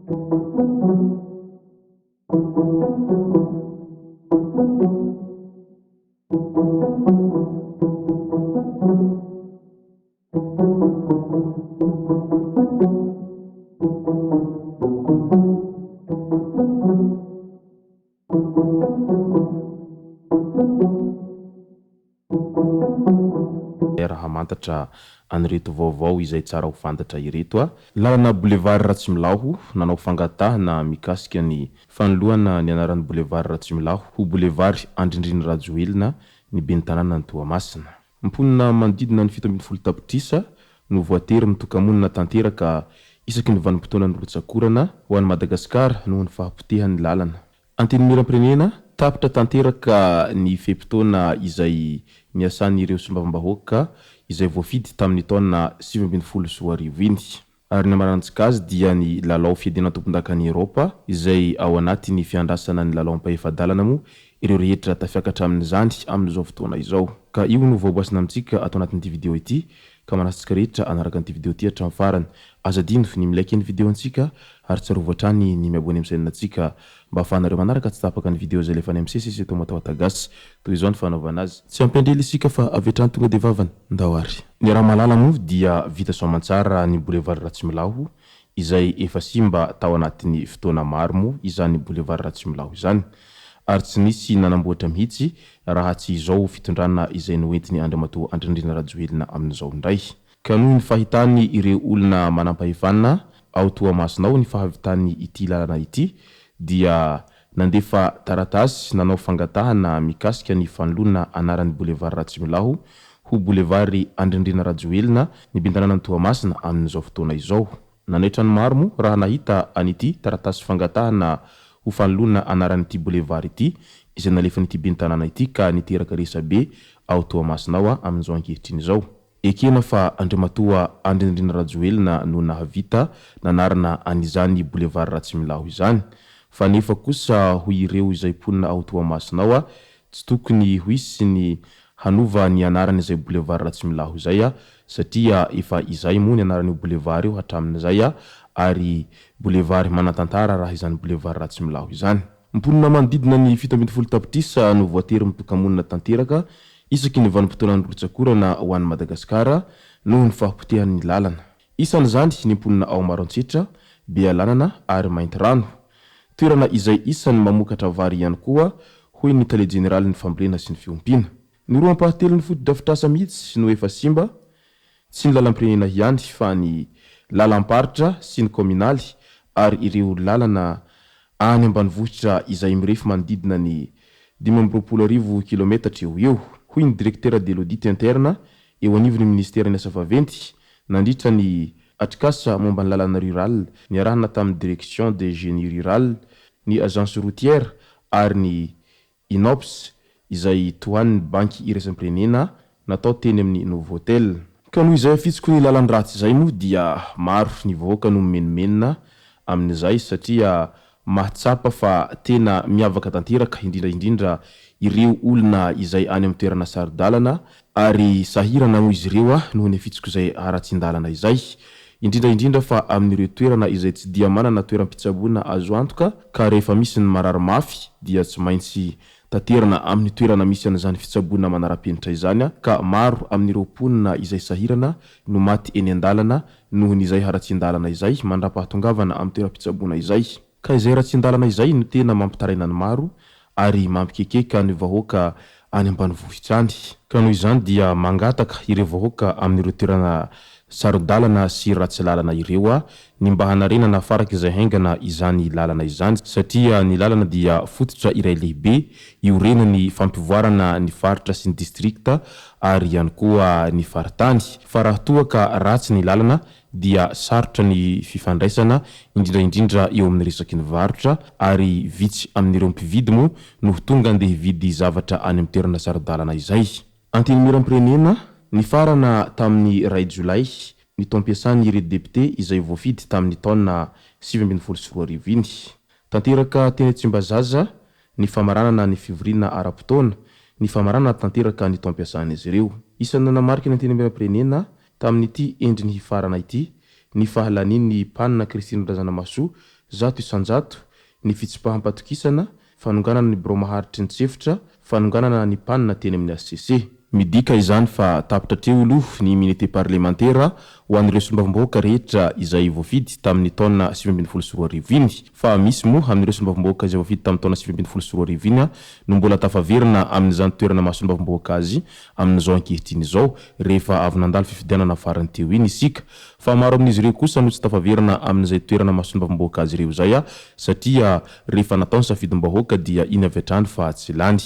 Raha hamantatra an'ireto vaovao izay tsara ho fantatra ireto a. Lalana Boulevard Ratsimilaho, nanao fangatahana mikasika ny fanoloana ny anaran'ny Boulevard Ratsimilaho ho Boulevard Andrindrina Rajoelina ny ben'ny tanànan'i Toamasina. Mponina manodidina ny 17 tapitrisa no voatery mitoka-monina tanteraka isaky ny vanim-potoanan'ny rotsak'orana ho an'i Madagasikara noho ny fahapotehan'ny lalana. Antenimierampirenena, Tapitra tanteraka ny fe-potoana izay niasan'ireo solombavambahoaka izay voafidy tamin'ny taona 2019 iny. Ary ny hamaranantsika azy dia ny lalao fiadiana tompondakan'i Eropa izay ao anatin'ny fiandrasana ny lalao ampahefa-dalana moa ireo rehetra tafiakatra amin'izany amin'izao fotoana izao. Ka io no voaboasina amintsika ato anatin'ity video ity ka manasa antsika rehetra hanaraka an'ity video ity hatramin'ny farany. Aza adino ny mi-like ny video antsika ary tsarovy hatrany ny mi-abonner amin'ny chaîne antsika mba ahafahanareo manaraka tsy tapaka ny video izay alefanay misesy eto Matawata Gasy. Toy izao ny fanaovana azy. Tsy ampiandrela isika fa avy hatrany tonga dia vavany. Ndao ary. Ny Ramalala moa dia vita soamantsara ny boulevard Ratsimilaho izay efa simba tao anatin'ny fotoana maro moa izany boulevard Ratsimilaho izany ary tsy nisy nanamboatra mihitsy raha tsy izao fitondrana izay noentiny Andriamatoa Andry Nirina Rajoelina amin'izao indray. Ka noho ny fahitany ireo olona manampahefana ao Toamasina ao ny fahavitany ity lalana ity dia nandefa taratasy nanao fangatahana mikasika ny fanoloana anaran'ny Boulevard Ratsimilaho ho Boulevard Andrindrina Rajoelina ny bentanànan'i Toamasina amin'izao fotoana izao. Nanaitra ny maro moa raha nahita an'ity taratasy fangatahana ho fanoloana anaran'ity boulevard ity izay nalefan'ity ben'ny tanàna ity ka niteraka resabe ao Toamasina ao amin'izao ankehitriny izao. Ekena fa Andriamatoa Andry Nirina Rajoelina no nahavita nanarina an'izany boulevard Ratsimilaho izany fa nefa kosa hoy ireo izay mponina ao Toamasina ao tsy tokony ho hisy ny hanova ny anaran'izay boulevard Ratsimilaho izay satria efa izay moa ny anaran'io boulevard io hatramin'izay ary boulevard manan-tantara raha izany boulevard Ratsimilaho izany. Mponina manodidina ny 17 tapitrisa no voatery mitoka-monina tanteraka isaky ny vanim-potoanan'ny rotsak'orana ho an'i Madagasikara noho ny fahapotehan'ny lalana. Isan'izany ny mponina ao Maroantsetra, Bealanana ary Maintirano. Toerana izay isan'ny mamokatra vary ihany koa, hoy ny tale jeneralin'ny fambolena sy ny fiompiana. Ny roa ampahatelon'ny fotodrafitrasa mihitsy no efa simba, tsy ny lalam-pirenena ihany fa ny lalam-paritra sy ny kaominaly ary ireo lalana any ambanivohitra izay mirefy manodidina ny 2025 kilometatra eo ho eo, hoy ny direktera de l'audit interne eo anivon'ny minisiteran'ny asa vaventy nandritra ny atrikasa momba ny lalana rural niarahana tamin'ny direction de génie rural, ny agence routière ary ny Inops, izay tohanin'ny Banky iraisam-pirenena, natao teny amin'ny Novotel. Ka noho izay afitsoko ny lalan-dratsy izay moa dia maro ny vahoaka no mimenomenona amin'izay satria mahatsapa fa tena miavaka tanteraka indrindra indrindra ireo olona izay any amin'ny toerana saro-dalana ary sahirana moa izy ireo noho ny afitsok'izay haratsian-dalana izay indrindra indrindra fa amin'ireo toerana izay tsy dia manana toeram-pitsaboana azo antoka ka rehefa misy ny marary mafy dia tsy maintsy taterina amin'ny toerana misy an'izany fitsaboana manara-penitra izany ka maro amin'ireo mponina izay sahirana no maty eny an-dalana noho ny izay haratsian-dalana izay mandram-pahatongavana amin'ny toeram-pitsaboana izay. Ka izay haratsian-dalana izay no tena mampitaraina ny maro ary mampikekeka ny vahoaka any ambanivohitra any. Ka noho izany dia mangataka ireo vahoaka amin'ireo toerana saro-dalana sy ratsy lalana ireo ny mba hanarenana farak'izay haingana izany lalana izany satria ny lalana dia fototra iray lehibe iorenan'ny fampivoarana ny faritra sy ny distrikta ary ihany koa ny faritany fa raha toa ka ratsy ny lalana dia sarotra ny fifandraisana indrindra indrindra eo amin'ny resaky ny varotra ary vitsy amin'ireo mpividy moa no ho tonga andeha hividy zavatra any amin'ny toerana saro-dalana izay. Antenimierampirenena, Nifarana tamin'ny iray jolay ny taom-piasan'ireto depiote izay voafidy tamin'ny taona 2019 iny. Tanteraka teny Tsimbazaza ny famaranana ny fivoriana ara-potoana, ny famaranana tanteraka ny taom-piasan'izy ireo. Isan'ny nanamarika ny Antenimierampirenena tamin'ity endriny hifarana ity ny fahalanian'ny PAN Christine Razanamahasoa 100%, ny fitsipaham-patokisana, fanonganana ny birao maharitry ny tsefitra, fanonganana ny PAN teny amin'ny hcc. Midika izany fa tapitra hatreo aloha ny immunité parlemantera ho an'ireo solombavambahoaka rehetra izay voafidy tamin'ny taona 2019 iny. Fa misy moa amin'ireo solombavambahoaka izay voafidy tamin'ny taona 2019 iny no mbola tafaverina amin'izany toerana maha solombavambahoaka azy amin'izao ankehitriny izao rehefa avy nandalo fifidianana farany teo iny isika. Fa maro amin'izy ireo kosa no tsy tafaverina amin'izay toerana maha solombavambahoaka azy ireo izay satria rehefa natao ny safidim-bahoaka dia iny avy hatrany fa tsy lany.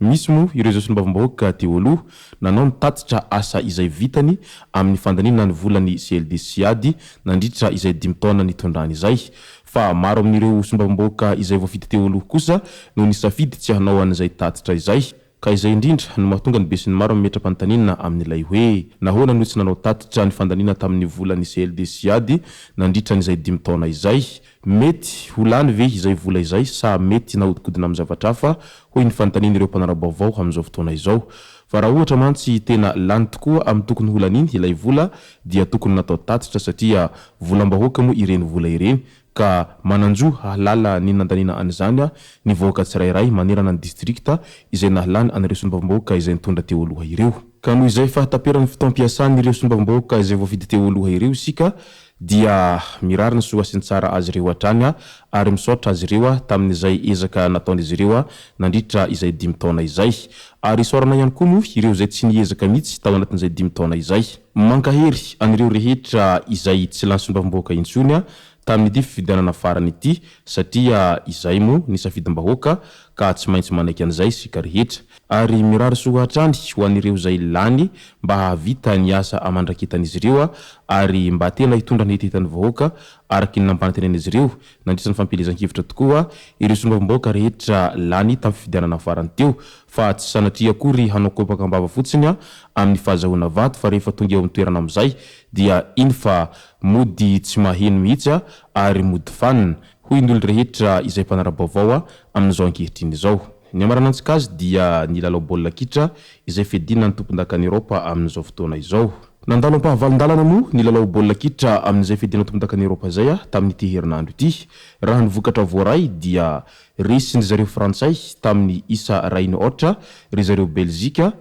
Misy moa ireo izay solombavambahoaka teo aloha nanao ny tatitra asa izay vitany amin'ny fandaniana ny volan'ny CLD sy ady nandritra izay dimy taona nitondrany izay. Fa maro amin'ireo solombavambahoaka izay voafidy teo aloha kosa no nisafidy tsy hanao an'izay tatitra izay. Ka izay indrindra no mahatonga ny besinimaro mametra-panontaniana amin'ilay hoe, nahoana no tsy nanao tatitra ny fandaniana tamin'ny volan'ny CLD sy ady nandritra an'izay dimy taona izay? Mety ho lany ve izay vola izay sa mety nahodikodina amin'ny zavatra hafa, hoy ny fanontanian'ireo mpanara-baovao amin'izao fotoana izao. Fa raha ohatra mantsy tena lany tokoa amin'ny tokony ho laniany ilay vola dia tokony natao tatitra satria volam-bahoaka moa ireny vola ireny ka manan-jo hahalala ny nandaniana an'izany ny vahoaka tsirairay manerana ny distrikta izay nahalany an'ireo solombavambahoaka izay nitondra teo aloha ireo. Ka noho izay fahataperan'ny fotoam-piasan'ireo solombavambahoaka izay voafidy teo aloha ireo isika dia mirary ny soa sy ny tsara azy ireo hatrany ary misaotra azy ireo tamin'izay ezaka nataon'izy ireo nandritra izay dimy taona izay. Ary isaorana ihany koa moa ireo izay tsy niezaka mihitsy tao anatin'izay dimy taona izay. Mankahery an'ireo rehetra izay tsy lany solombavambahoaka intsony tamin'ity fifidianana farany ity satria izay moa ny safidim-bahoaka ka tsy maintsy manaiky an'izay isika rehetra. Ary mirary soa hatrany ho an'ireo izay lany mba hahavita ny asa aman-draketan'izy ireo ary mba tena hitondra ny hetahetan'ny vahoaka araka ny nampanantenain'izy ireo nandritra ny fampielezan-kevitra tokoa ireo solombavambahoaka rehetra lany tamin'ny fifidianana farany teo fa tsy sanatria akory hanao kopaka am-bava fotsiny amin'ny fahazahoana vato fa rehefa tonga eo amin'ny toerana amin'izay dia iny fa mody tsy maheno mihitsy ary mody fanina hoy ny olon-drehetra izay mpanara-baovao amin'izao ankehitriny izao. Ny hamaranantsika azy dia ny lalao baolina kitra izay fiadiana ny tompondakan'i Eoropa amin'izao fotoana izao. Nandalo ampahavalon-dalana moa ny lalao baolina kitra amin'izay fiadiana tompondakan'i Eoropa izay tamin'ity herinandro ity. Raha ny vokatra voaray dia resin-dry zareo frantsay tamin'ny isa iray no aotra ry zareo Belzika,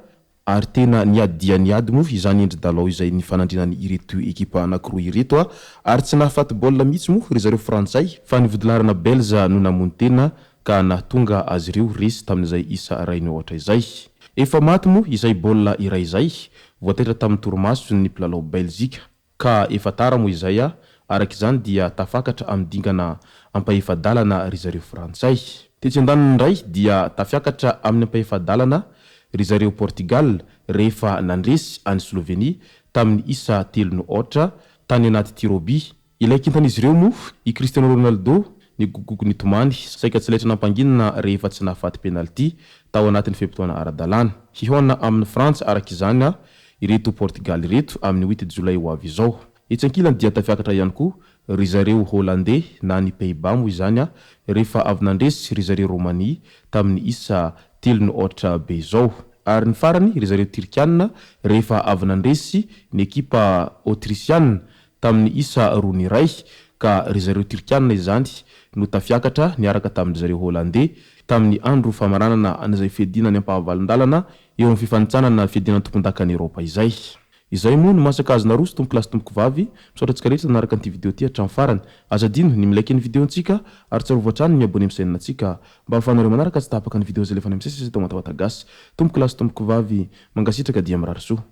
Ary tena niady dia niady moa izany endri-dalao izay nifanandrinany ireto ekipa anankiroa ireto a! Ary tsy nahafaty baolina mihitsy moa ry zareo frantsay fa ny vodilaharana belza no namono tena ka nahatonga azy ireo resy tamin'izay isa iray no aotra izay. Efa maty moa izay baolina iray izay, voataitra tamin'ny torimasony ny mpilalao belzika. Ka efa tara moa izay a! Araka izany dia tafakatra amin'ny dingana ampahefa-dalana ry zareo frantsay. Tetsy andaniny indray dia tafiakatra amin'ny ampahefa-dalana ry zareo Portugal rehefa nandresy an'i Slovenie tamin'ny isa telo no aotra tany anaty tirobi. Ilay kintan'izy ireo moa, i Cristiano Ronaldo, nigogogogo nitomany, saika tsy laitra nampanginina rehefa tsy nahafaty penalty tao anatin'ny fe-potoana ara-dalàna. Hihaona amin'i Frantsa araka izany ireto Portigaly ireto amin'ny huit jolay ho avy izao. Etsy ankilany dia tafiakatra ihany koa ry zareo Holandey na ny Pays-Bas moa izany rehefa avy nandresy ry zareo Romania tamin'ny isa telo no aotra be izao. Ary ny farany ry zareo Tirkiana rehefa avy nandresy ny ekipa Aotrisiana tamin'ny isa roa ny iray ka ry zareo Tirkiana izany no tafiakatra niaraka tamin-dry zareo Holandey tamin'ny andro famaranana an'izay fiadiana ny ampahavalon-dalana eo amin'ny fifanintsanana fiadiana ny tompondakan'i Eoropa izay. Izay moa no masaka azo naroso tompokolahy sy tompokovavy, misaotra antsika rehetra nanaraka an'ity video ity hatramin'ny farany. Aza adino ny mi-like ny video-ntsika ary tsarovy hatrany ny mi-abonner amin'ny chaîne-ntsika mba ahafahanareo manaraka tsy tapaka ny video izay alefanay misesy eto Matawata Gasy. Tompokolahy sy tompokovavy, mankasitraka dia mirary soa.